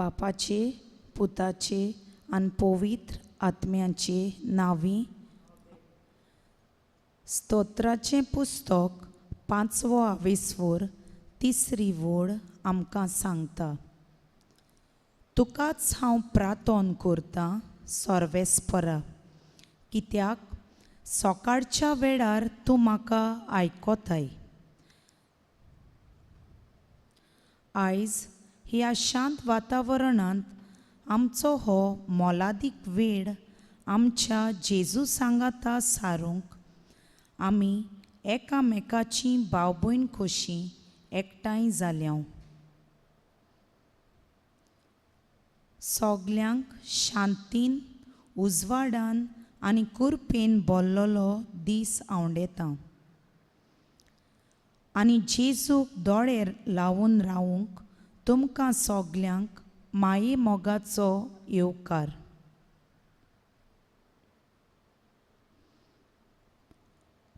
बापाचे, पुताचे आनी पवित्र आत्म्याचे नांवी. स्तोत्राचें पुस्तक 5वो आवेस्वोर 3री वळ आमकां सांगता, तुकाच हांव प्रार्थन करतां सर्वेस्परा, कित्याक सकाळच्या वेळार तूं म्हाका आयकताय. आयज ह्या शांत वातावरणांत आमचो हो मोलादीक वेळ आमच्या जेजू सांगाता सारूंक आमी एकामेकाची भाव भयण कशी एकठांय जाल्या. सगल्यांक शांतीन, उजवाडान आनी कुरपेन बोल्लोलो दीस आवडेता आनी जेजूक दोळे लावन रावूंक तुमकां सगल्यांक माये मोगाचो येवकार.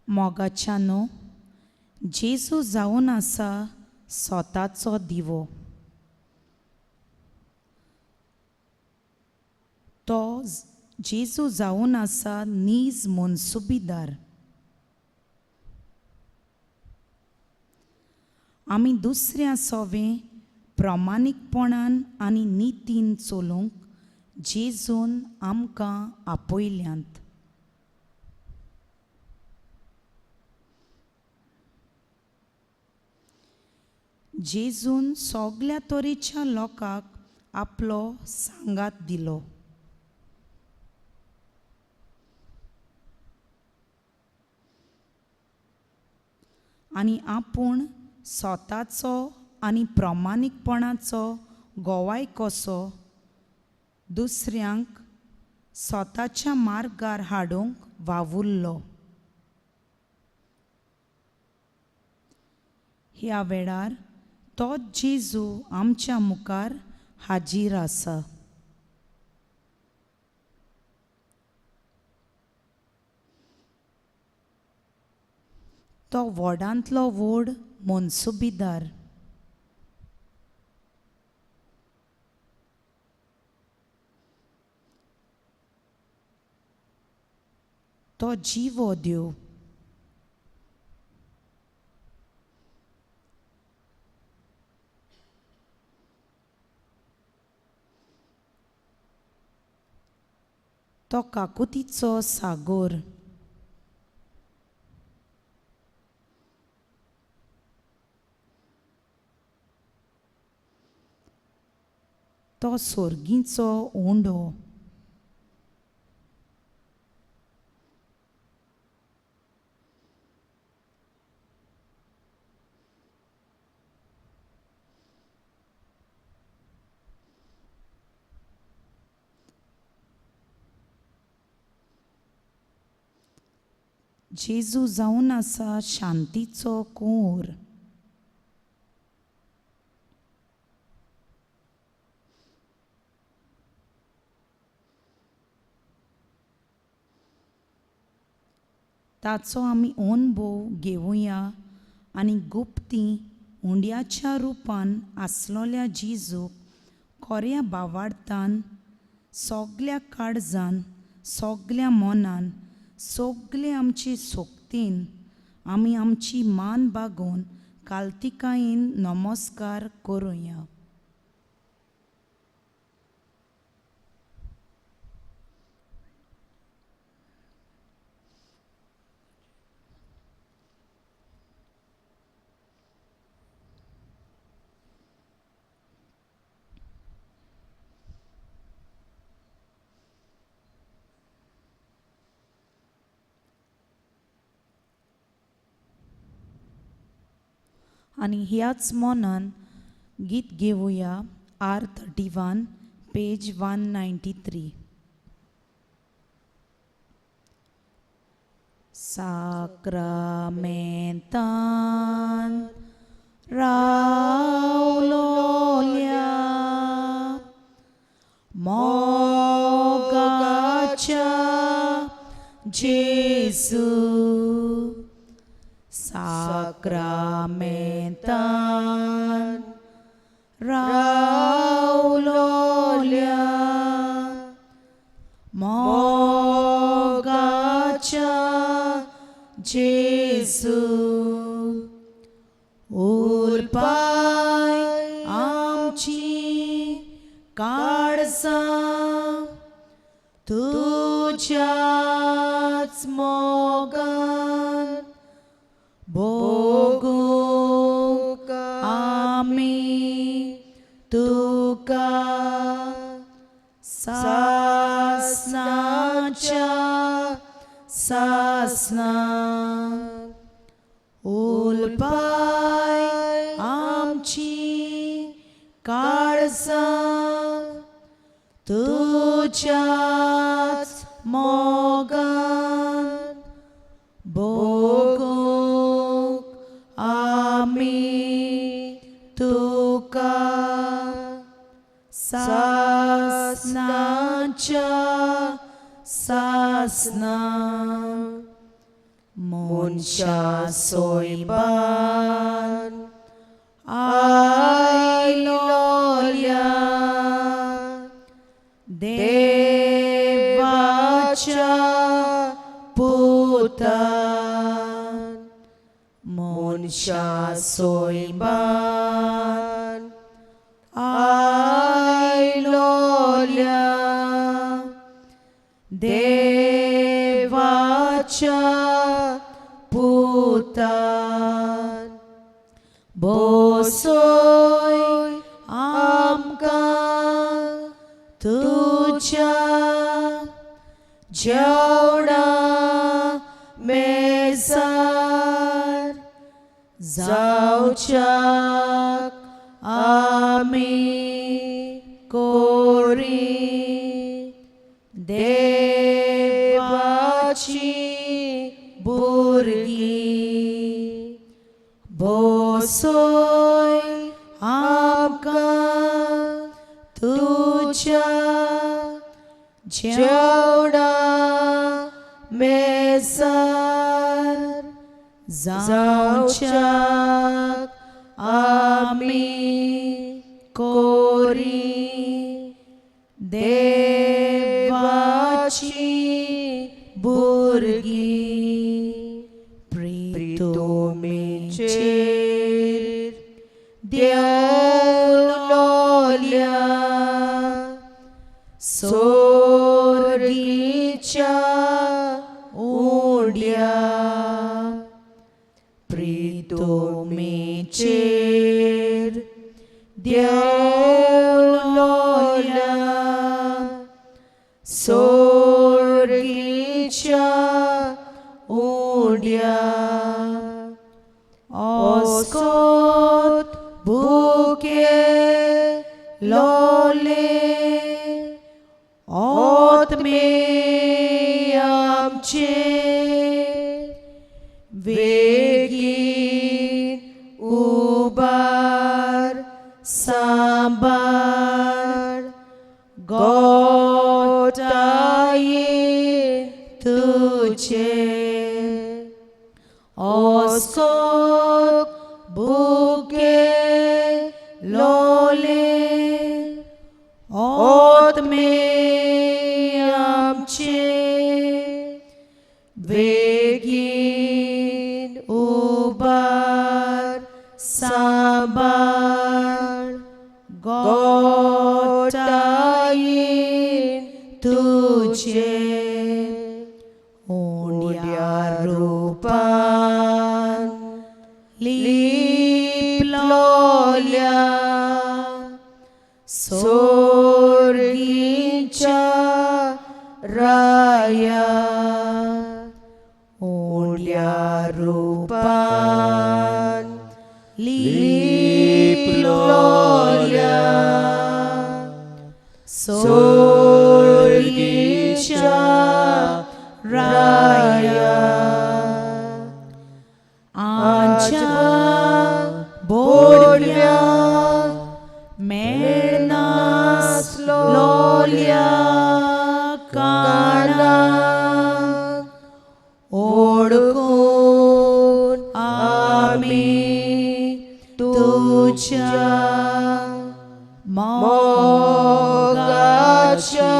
मोगाच्यानो, जेजू जावन आसा स्वताचो दिवो. तो जेजू जावन आसा नीज मनसुबीदार. आमी दुसऱ्या सोवे प्रामाणीकपणान आनी नितीन चलूंक जेजून आमकां आपयल्यांत. जेजून सगल्या तरेच्या लोकांक आपलो सांगात दिलो. आनी आपूण स्वताचो आनी प्रामाणीकपणाचो गोवाय कसो दुसऱ्यांक स्वताच्या मार्गार हाडूंक वावुरलो. ह्या वेळार तोच जेजू आमच्या मुखार हाजीर आसा. तो व्हडांतलो व्हड मनसुबीदार. तो जिवो देव. तो काकुतीचो सागोर. तो सोर्गीचो उंडो. जेजू जावन आसा शांतीचो कुंवर. ताचो आमी अणभव घेवया आनी गुप्ती उंड्याच्या रुपान आसलोल्या जेजूक कोऱ्या बावाडतान सगल्या काळजान, सगल्या मनान, सगळे आमचे सोक्तीन आमी आमची मान बागोवन कालतिकायेन नमस्कार करुया. आनी ह्याच मनान गीत घेवया R31 page 193. साक्रामेंतान रावलोल्या मोगाच्या जेजू, साक्रामेंतान रावलोल्या जेजू उलपाय आमची काळजां तुज्याच मोगान भोगूंक आमी तुका सासनाच्या सासना उलपाय आमची काळजां तुज्याच मोगान भोगूंक आमी तुका सासनाच्या सासना मनशा सोयबान आयलोल्या देवाच्या पुतान मनशा सोयबान आयलोल्या देवाच्या पुतान बसय आमकां तुज्या जेवणा मेजार जावच्याक आमी कोरी देवाची भुरगीं बसय आमकां तुज्या जेवणा मेजार जावच्याक आमी कोरी देवाची भुरगीं प्रितुमेचेर देवलोल्या सोर्गीच्या उड्या प्रितुमेचेर देवलोल्या सोर्गीच्या उड्या ओस्कोत बुके लोले आत्मे आमचे वेगीन उबार सांबाळ गोताये तुझे ओस्कोत बुके लोले आत्मे आमचे वेगीन उबार सांबाळ गोतायेन तुझे उंड्या रुपान लिपलोल्या सोर्गीच्या राया उंड्या रुपान लिपलोल्या सोर्गीच्या राया आमच्या बोडव्या मेळनासलोल्या काना ओडकून आमी तुज्या मोगाच्या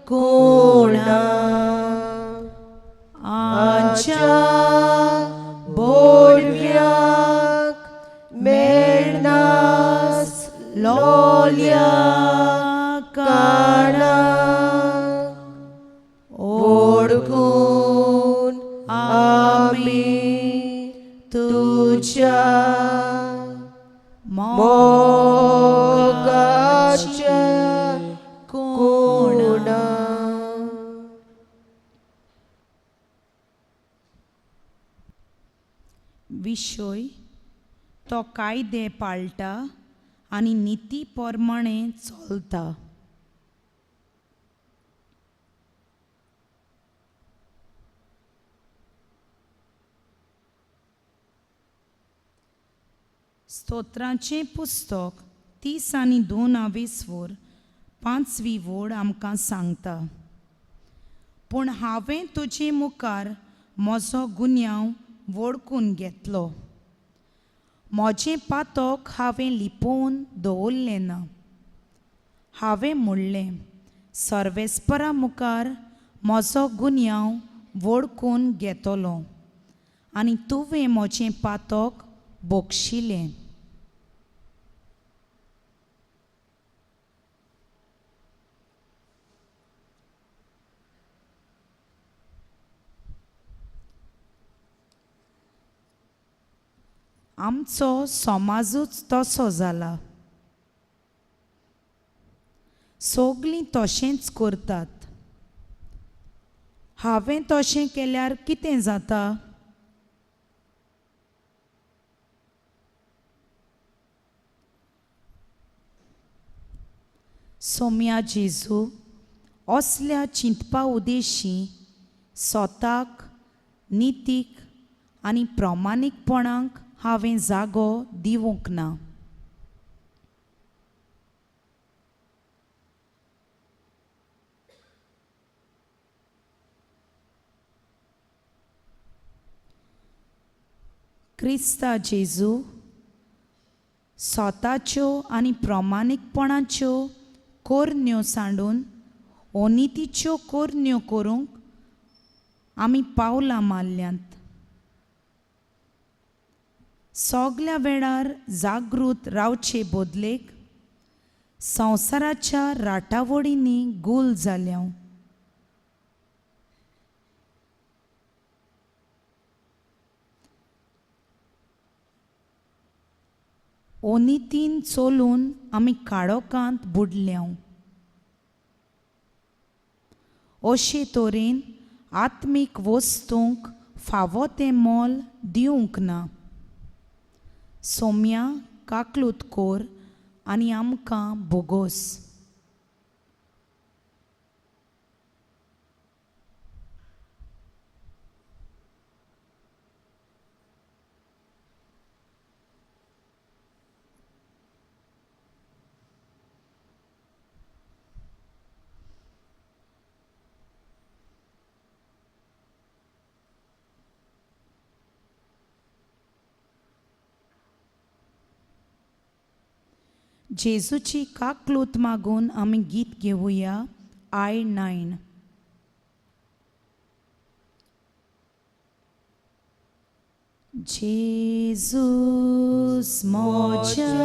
कुणा आमच्या आमी तुज्या मोगाच्या कोणा. कोणा. विशय तो कायदे पाळटा आनी निती प्रमाणे चलता. स्तोत्राचें पुस्तक 30 आनी 2 वेसवोर 5वी वोड आमकां सांगता, पूण हांवें तुजे मुखार म्हजो गुन्यांव वळखून घेतलो, म्हजें पातक हांवें लिपोवन दवरलें ना. हांवें म्हणलें, सर्वेस्परा मुखार म्हजो गुन्यांव वळखून घेतलो आनी तुवें म्हजें पातक बक्षिलें. आमचो समाजूच तसो जाला, सगलीं तशेंच करतात. हांवें तशें केल्यार कितें जाता? सोम्या जेजू, असल्या चिंतपा उदेशी स्वताक, नितीक आनी प्रामाणीकपणाक हांवें जागो दिवंक ना. क्रिस्ता जेजू, स्वताच्यो आनी प्रामाणीकपणाच्यो कोरन्यो सांडून अनितीच्यो कोरन्यो करूंक आमी पावलां मारल्यांत. सगल्या वेळार जागृत रावचे बदलेक संवसाराच्या राटावळींनी गुल जाल्या. अनितीन चलून आमी काळोखांत बुडल्या. अशे तरेन आत्मीक वस्तूंक फावो तें मोल दिवंक ना. सोम्या काकलूत कोर आनी आमकां बोगोस. जेजूची काकलूत मागून आमी गीत घेवया I-9. Jesus म्हज्या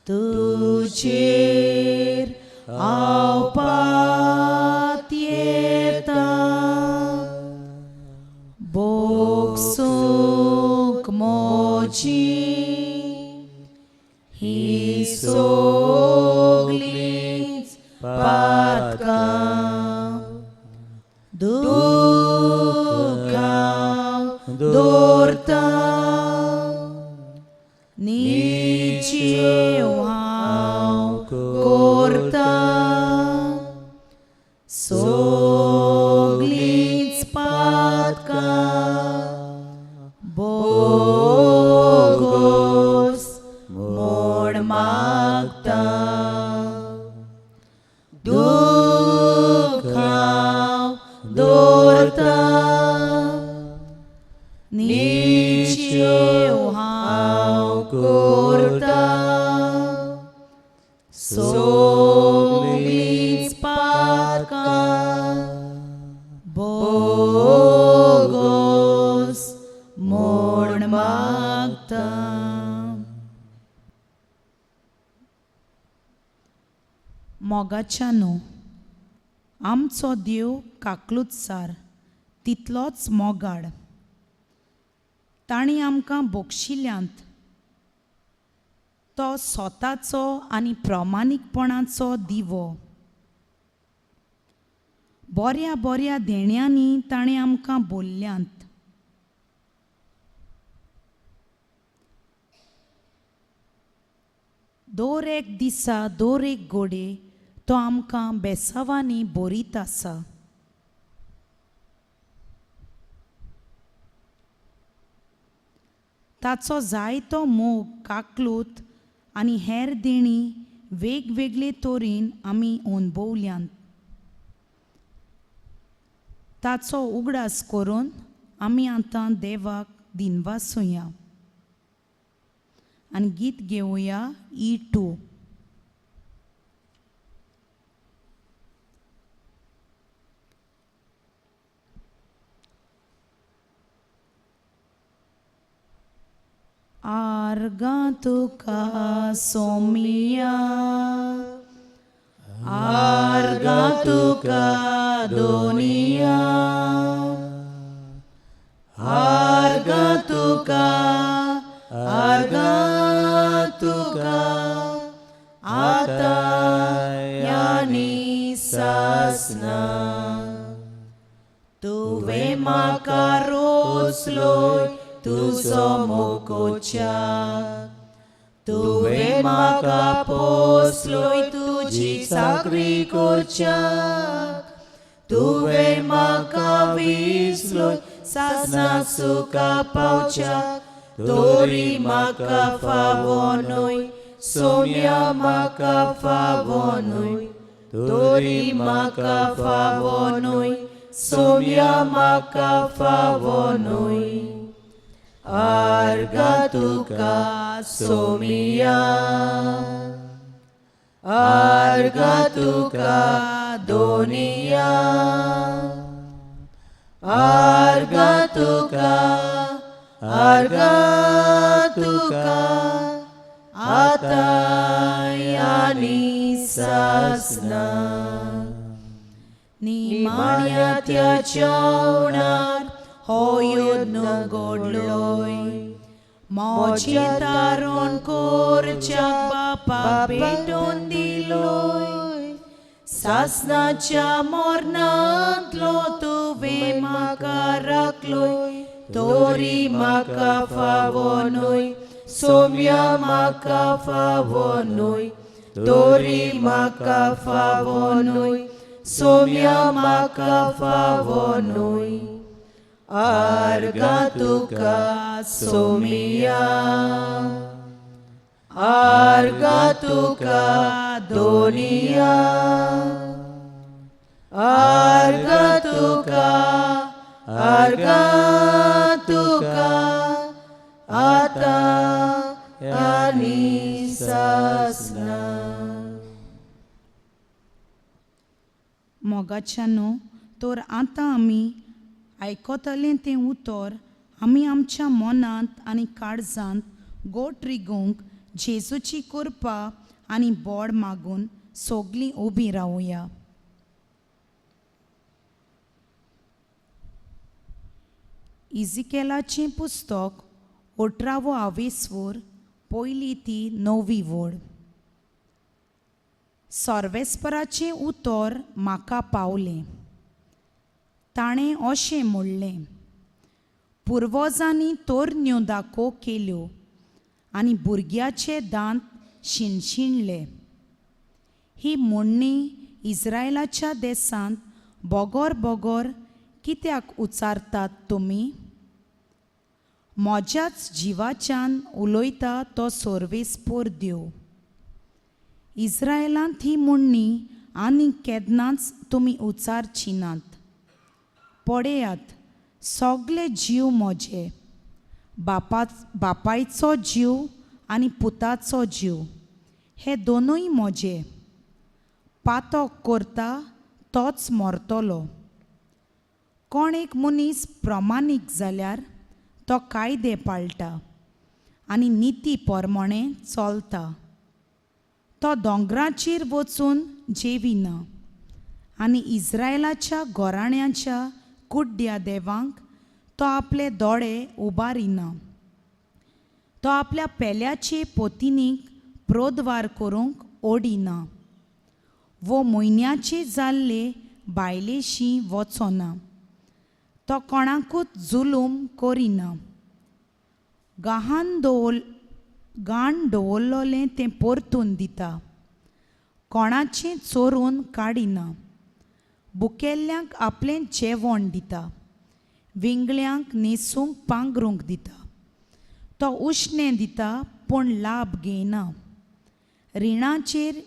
तुजेर हांव पातयेता, बोगसूंक म्हजी ही सगलींच पातकां, दुखां दवरता, निजेव हांव करता, सगलींच पातकां बोगोस म्हूण मागता, दुखां दवरता, निजेव हांव करता, सगलींच पातकां बोगोस म्हूण मागता. मोगाच्या न्हू, आमचो देव काकलूतसार, तितलोच मोगाळ. तांणी आमकां बक्षिल्यांत तो स्वताचो आनी प्रामाणीकपणाचो दिवो. बऱ्या बऱ्या देण्यांनी ताणें आमकां बोल्ल्यांत. दर एक दिसा दर एक गोडे तो आमकां बेसावांनी बरीत आसा. ताचो जायतो मोग काकलूत आनी हेर देणी वेगवेगळे तरेन आमी अणभवल्यांत. ताचो उगडास करून आमी आतां देवाक दिनवासुया आनी गीत घेवया E2. आर्गां तुका सोमिया, आर्गां तुका दोनिया, आर्गां तुका, आर्गां तुका, आतां आनी सासना. तुवें म्हाका रोसलोय तुजो मोकोच्या, तुवें म्हाका पोसलोय तुजी चाकरी करच्याक, तुवें म्हाका विसलोय सासना सुखा पावच्याक, तोरी म्हाका फावो न्हय सोम्या म्हाका फावो न्हय, तोरी म्हाका फावो न्हय सोम्या म्हाका फावो न्हय. आर्गां तुका सोमिया, आर्गां तुका दोनिया, आर्गां तुका, आर्गां तुका, आतां आनी सासना. निमाण्या त्या जेवणार हो यत्न घडलोय, म्हजें तारण करच्याक बापाक भेटून दिलोय, सासनाच्या मरणांतलो तुवें म्हाका राखलोय, तोरी म्हाका फावो न्हय सोम्या म्हाका फावो न्हय, तोरी म्हाका फावो न्हय सोम्या म्हाका फावो न्हय. आर्गां तुका सोमिया, आर्गां तुका दोनिया, आर्गां तुका, आर्गां तुका, आतां आनी सासना. मोगाच्यानो, तर आतां आमी आयकतलें तें उतर आमी आमच्या मनांत आनी काळजांत गोट रिगोवंक जेजूची कृपा आनी बोड मागून सगलीं उबीं रावया. इजिकेलाचें पुस्तक 18वो आवेस्वोर पयली ती 9वी वोड. सर्वेस्पराचें उतर म्हाका पावलें. ताणें अशें म्हणलें, पुर्वजांनी तरण्यो दाखो केल्यो आनी भुरग्याचे दांत शिणशिणले. ही म्हणणी इस्रायलाच्या देसांत बोगोर बोगोर कित्याक उच्चारतात तुमी? म्हज्याच जिवाच्यान उलयता तो सर्वेस्पोर देव. इस्रायलांत ही म्हणणी आनी केन्नाच तुमी उच्चारची नात. पळयात, सगळे जीव म्हजे, बापायचो जीव आनी पुताचो जीव, हे दोनूय म्हजे. पातक करता तोच मरतलो. कोण एक मनीस प्रमाणीक जाल्यार तो कायदे पाळटा आनी निती प्रमाणे चलता. तो दोंगराचेर वचून जेविना आनी इस्रायलाच्या घराण्याच्या कुड्ड्या देवांक तो आपले दोळे उबारिना. तो आपल्या पेल्याचे पोतिनीक प्रोद्वार करूंक ओडिना वो म्हयन्याचे जाल्ले बायलेशी वचना. तो कोणाकूच जुलूम करिना. गाण दवरलें तें परतून दिता. कोणाचें चोरून काडिना. बुकेल्ल्यांक आपलें जेवण दिता. विंगळ्यांक न्हेसूंक पांगरूंक दिता. तो उश्णें दिता पूण लाभ घेयना. रिणाचेर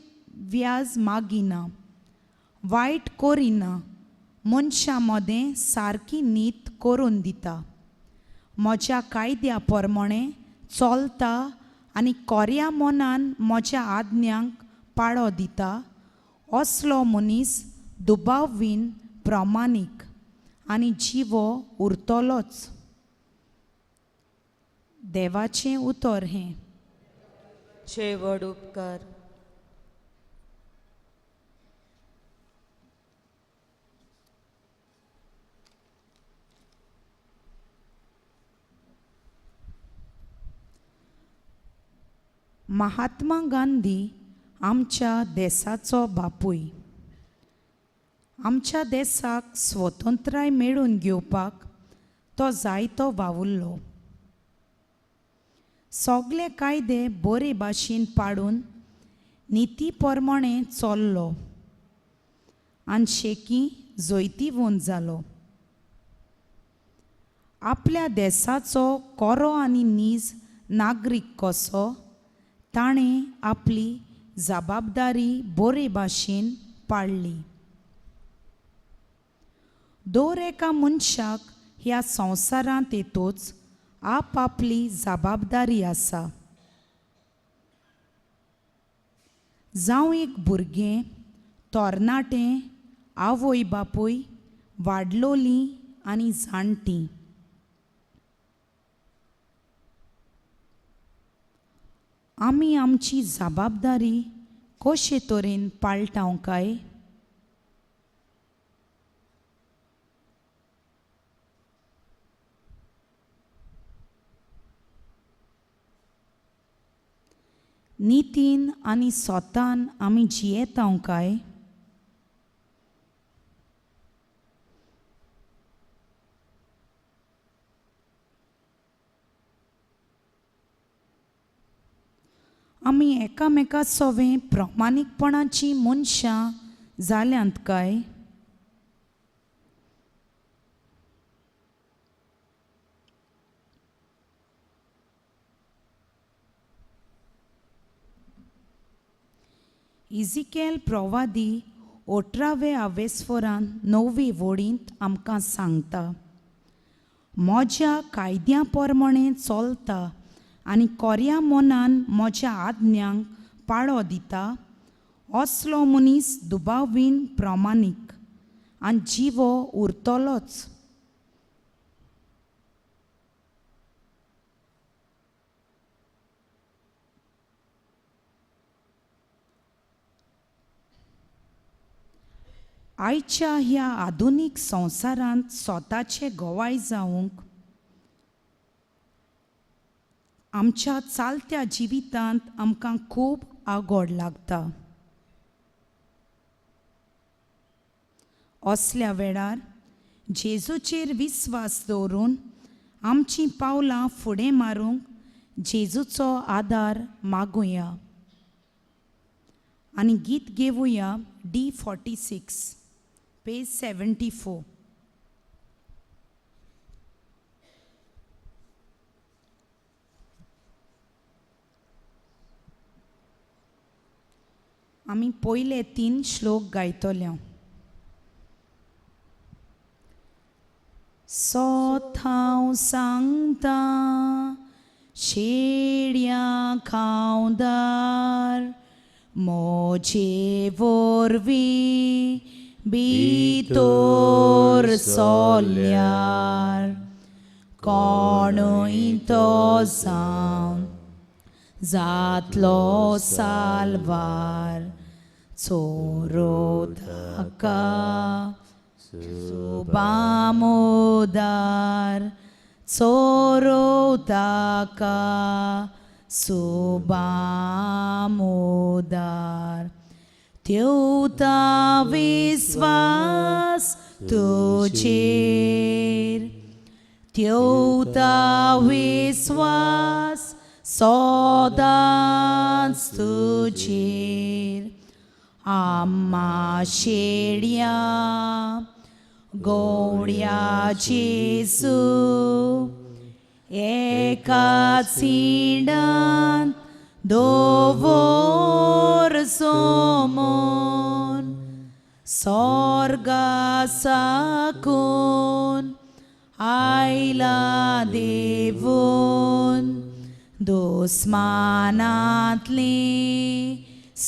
व्याज मागिना. वायट करिना. मनशां मदें सारकी नीत करून दिता. म्हज्या कायद्या प्रमाणें चलता आनी कोऱ्या मनान म्हज्या आज्ञांक पाळो दिता असलो मनीस दुबावीन प्रमाणीक आनी जिवो उरतलोच. देवाचें उतर हें. शेवट उपकार. महात्मा गांधी आमच्या देसाचो बापूय. आमच्या देसाक स्वतंत्राय मेळून घेवपाक तो जायतो वावुरलो. सगळे कायदे बरे भाशेन पाडून निती प्रमाणें चल्लो आनी शेकी जैतिवंत जालो. आपल्या देसाचो कोरो आनी नीज नागरीक कसो ताणें आपली जबाबदारी बरे भाशेन पाळ्ळी. दर एका मनशाक ह्या संवसारांत येतूच आपआपली जबाबदारी आसा. जावं एक भुरगें, तरणाटें, आवय बापूय, वाडलोलीं आनी जाणटीं. आमी आमची जबाबदारी कशे तरेन पाळटाव काय? नितीन आनी स्वतान आमी जियेताव काय? आमी एकामेका सोवें प्रामाणीकपणाची मनशां जाल्यांत काय? इजिकेल प्रवादी 18वे आवेस्फोरान 9वे वडींत आमकां सांगता, म्हज्या कायद्या प्रमाणें चलता आनी कोऱ्या मनान म्हज्या आज्ञांक पाळो दिता असलो मनीस दुबावीन प्रामाणीक आनी जिवो उरतलोच. आयच्या ह्या आधुनीक संवसारांत स्वताचे गोवाय जावंक आमच्या चालत्या जिवितांत आमकां खूब आगोड लागता. असल्या वेळार जेजूचेर विस्वास दवरून आमचीं पावलां फुडें मारूंक जेजूचो आदार मागुया आनी गीत घेवया D46 page 74. आमी पयले 3 श्लोक गायतले. सोत हांव सांगता शेड्या खावदार म्हजे वरवीं भितर सोल्यार कोणूय तो जावन जातलो साल्वार चोरो ताका सुबामोदार चोरोताका सुबामोदार ठेवता विस्वास तुझेर ठेवता विस्वास सदांच तुझेर आम्मा शेड्या गोवड्या जेजू एका सिंडान दोवोर सोमोन सोर्गा साकून आयला देवून दोस्मानांतली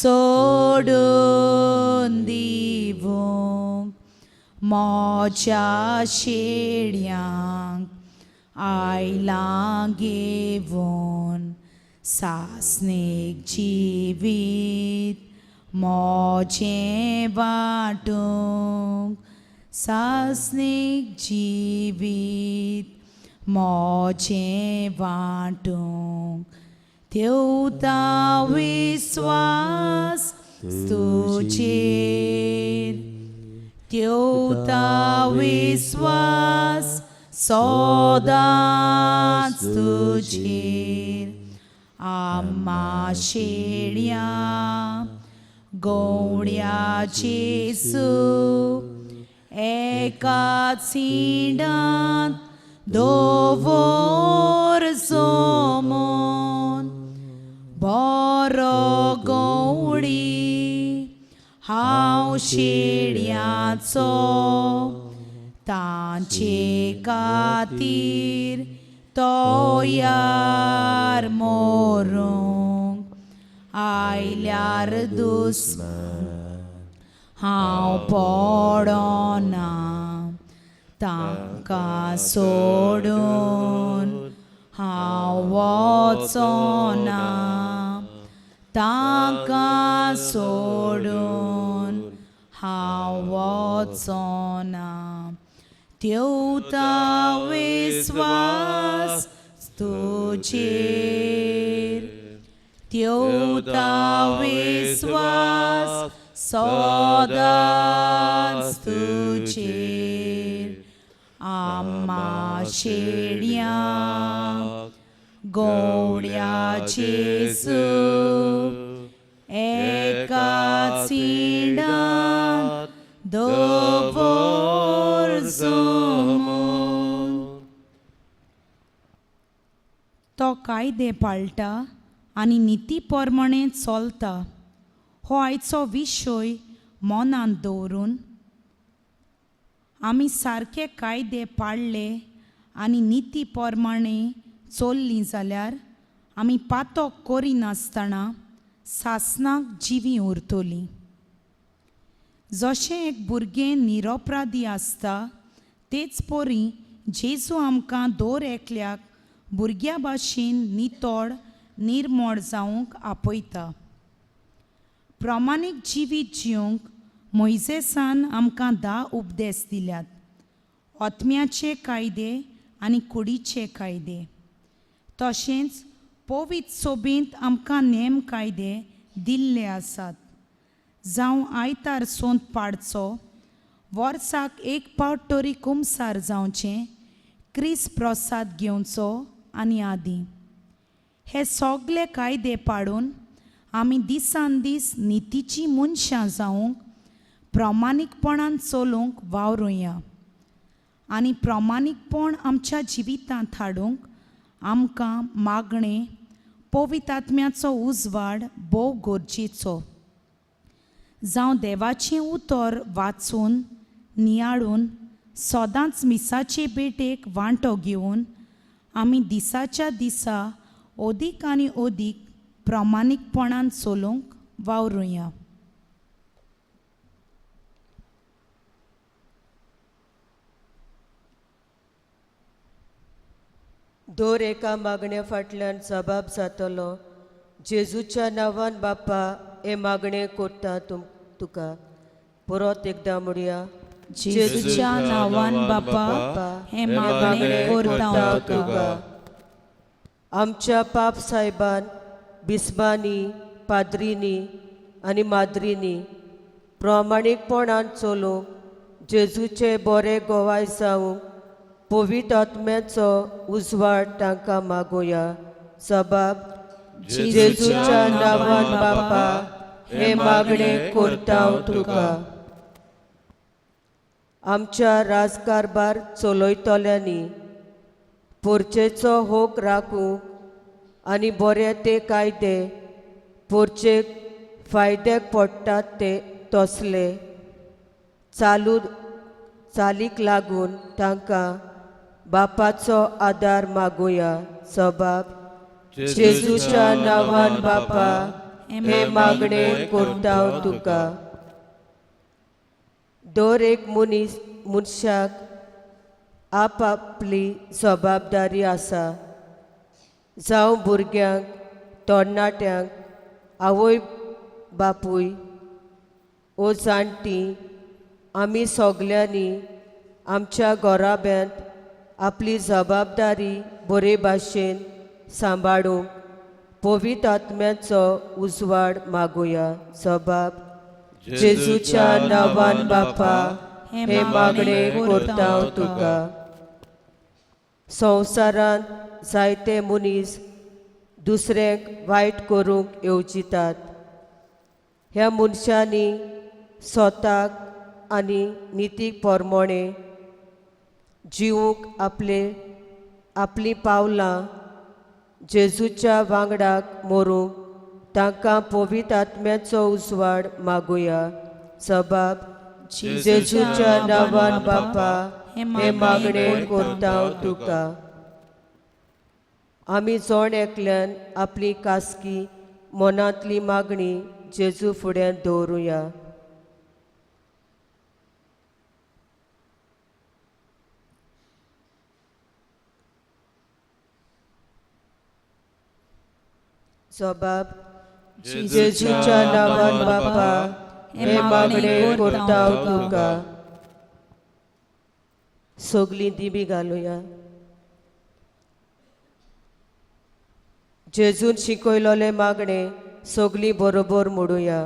सोडून दिवूंक मोच्या शेड्यांक आयलां घेवन सासणीक जिवीत मोजें वांटूंक सासणीक जिवीत मोजें वांटूंक ठेवता विस्वास तुजेर ठेवता विस्वास सदांच तुजेर आम्मा शेड्या गोवड्या जेजू एका सिंडांत दोवोर सोमोन बरो गवळी हांव शेड्याचो तांचे खातीर तयार मोरूंक आयल्यार दुस्मान हांव पडना तांकां सोडून हांव वचना तांकां सोडून हांव वचना ठेवता विस्वास तुजेर ठेवता विस्वास सदांच तुजेर आम्मा शेड्या गोवड्या जेजू एका सिंडांत दोवोर सोमोन. तो कायदे पाळटा आनी निती प्रमाणे चलता हो आयचो विशय मनांत दवरून आमी सारके कायदे पाळ्ळे आनी निती प्रमाणे चल्लीं जाल्यार आमी पातक करिनासतना सासणाक जिवीं उरतलीं. जशें एक भुरगें निरपराधी आसता तेच परी जेजू आमकां दर एकल्याक भुरग्या भाशेन नितळ निर्मळ जावंक आपयता. प्रमाणीक जिवीत जिवंक मोयजेसान आमकां 10 उपदेश दिल्यात, आत्म्याचे कायदे आनी कुडीचे कायदे. तशेंच पवित्र सोबेंत आमकां नेम कायदे दिल्ले आसात. जावं आयतार सोंत पाडचो, वर्साक एक फावट तरी कुमसार जावचें, क्रिस प्रसाद घेवचो आनी आदी. हे सगळे कायदे पाडून आमी दिसान दीस नितीचीं मनशां जावंक प्रमाणीकपणान चलूंक वावरुया आनी प्रमाणीकपण आमच्या जिवितांत हाडूंक आमकां मागणें पवित्र आत्म्याचो उजवाड भोव गरजेचो. जावं देवाचें उतर वाचून नियाळून सदांच मिसाचे भेटेक वांटो घेवन आमी दिसाच्या दिसा अदीक आनी अदीक प्रमाणीकपणान चलूंक वावरुया. दर एका मागण्या फाटल्यान जबाब जातलो. जेजूच्या नांवान बापा हे मागणें करता तुका. परत एकदां म्हणया. जेजूच्या नांवान बापा हें मागणें करता तुका. आमच्या पाप साहेबान बिस्बांनी पाद्रींनी आनी माद्रींनी प्रामाणीकपणान चलूंक जेजूचे बरे गोवाय जावंक पवित्र आत्म्याचो उजवाड तांकां मागुया. जबाब जेजूच्या नांवान बापा हें मागणें करता तुका. आमच्या राजकारभार चलयतल्यांनी पोरचेचो होक राखूंक आनी बरे ते कायदे पोरचेक फायद्याक पडटात ते तसले चालू चालीक लागून तांकां बापाचो आदार मागुया. जबाब जेजूच्या नांवान बापा हें मागणें करता तुका. दर एक मनीस मनशाक आपआपली जबाबदारी आसा, जावं भुरग्यांक तरणाट्यांक आवय बापूय ओ जाणटीं आमी सगल्यांनी आमच्या घराब्यांत आपली जबाबदारी बरे भाशेन सांबाळूंक पवित्र आत्म्याचो उजवाड मागुया. जबाब जेजूच्या नांवान बापा हें मागणें करता तुका. संवसारांत जायते मनीस दुसऱ्यांक वायट करूंक येवजितात. ह्या मनशांनी स्वताक आनी नितीक प्रमाणे जिवूंक आपले आपलीं पावलां जेजूच्या वांगडाक मरूंक तांकां पवित्र आत्म्याचो उजवाड मागुया. जबाब जेजूच्या नांवान बापा हें मागणें करता तुका. आमी जण एकल्यान आपली कासकी मनांतली मागणी जेजू फुड्यांत दवरुया. जबाब जेजूच्या नांवान बापा हें मागणें करता तुका. सगलीं दिमी घालुया. जेजून शिकयलोलें मागणें सगलीं बरोबर मोडुया.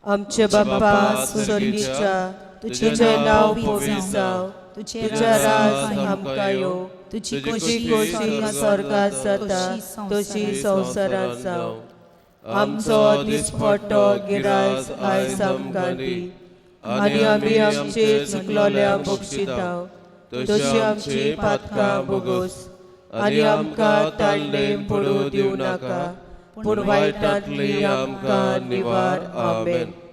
आमचे बापा स्वर्गीच्या तुजें नांव पवित्र जावं, तुजें राज आमकां येवं, तुजी खोशी स्वर्गांत जाता तशी संवसारांत जावं. आमचो दिसपट्टो गिरायस आयज आमकां दी आनी आमी आमचे चुकलोल्या बक्षिता तशी आमची पातकां भोगोस आनी आमकां ताणें पडूं दिवं नाका पूण वायटांतली आमकां निवार. आमेन.